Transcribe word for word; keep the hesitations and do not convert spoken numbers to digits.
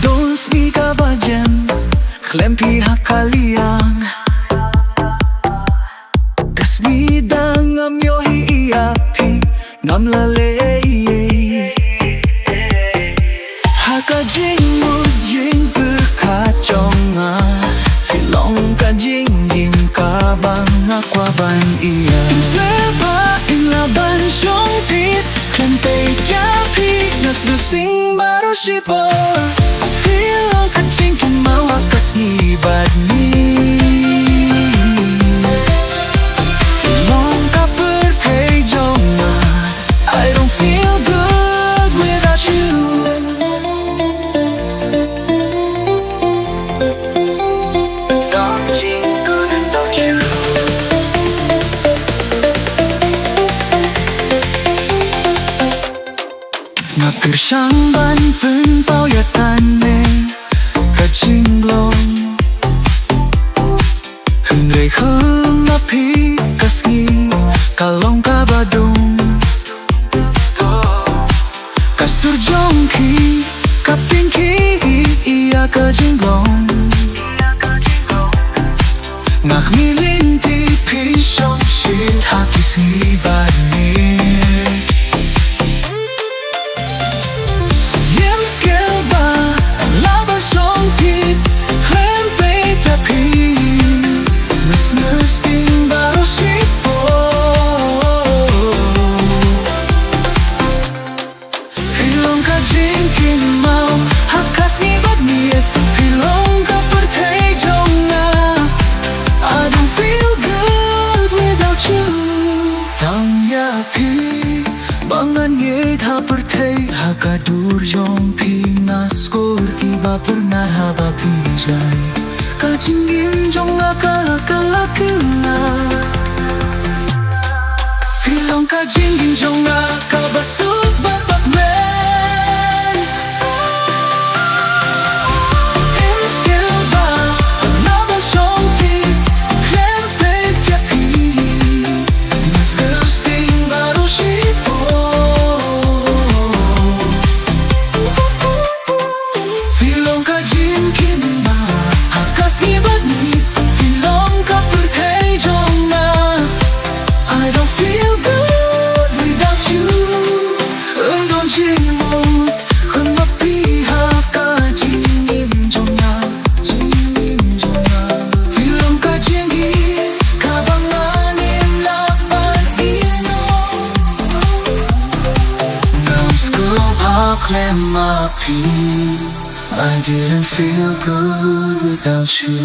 Don sngi kaba jem khlem phi ha ka liang. Ka sngi dang ngam ïohi ïa phi, ngam la leh ei ei. Ha ka jingmut jingpyrkhat jong nga, phi long ka jingim kaba nga kwah ban ïa. Sngewbha in lah ban shong tied khlem peit ïa phi, nga sngewsting baroh shipor. Phi long ka jingkynmaw ha ka sngi bad ngi. Phi long ka pyrthei jong nga. I don't feel good without you. Nga kyrshan ban pynpaw ïa tang ne ka jinglong. Hynrei khlem ma phi ka sngi ka long kaba dum. Ka sur jong phi ka pynkhih ïa ka jinglong. Nga khmih lynti phi shong shit ha ki sngi bad miet. Ym skhem ba lah ban shong tied khlem peit ïa phi. Nga sngewsting baroh shipor. Phi long ka jingkynmaw ha ka sngi bad miet. Phi long ka pyrthei jong nga. I don't feel good without you. Tang ïa phi ba ngan ïeit ha pyrthei, ha ka dur jong phi nga skur kiba pyrnai haba phi jai. Ka jingim jong nga ka la kylla. Phi long ka jingim jong nga kaba suk bad bad men. Ym skhem ba lah ban shong tied khlem peit ïa phi. Nga sngewsting baroh shipor. Phi long ka jingkynmaw ha ka sngi bad miet. Phi long ka pyrthei jong nga. I don't feel good without you. Ym don jingmut khlem ma phi ha ka jingim jong nga. Jingim jong nga. Phi long ka jingim kaba ngan im lah ban ïehnoh. Ngam sngewbha khlem ma phi. I didn't feel good without you.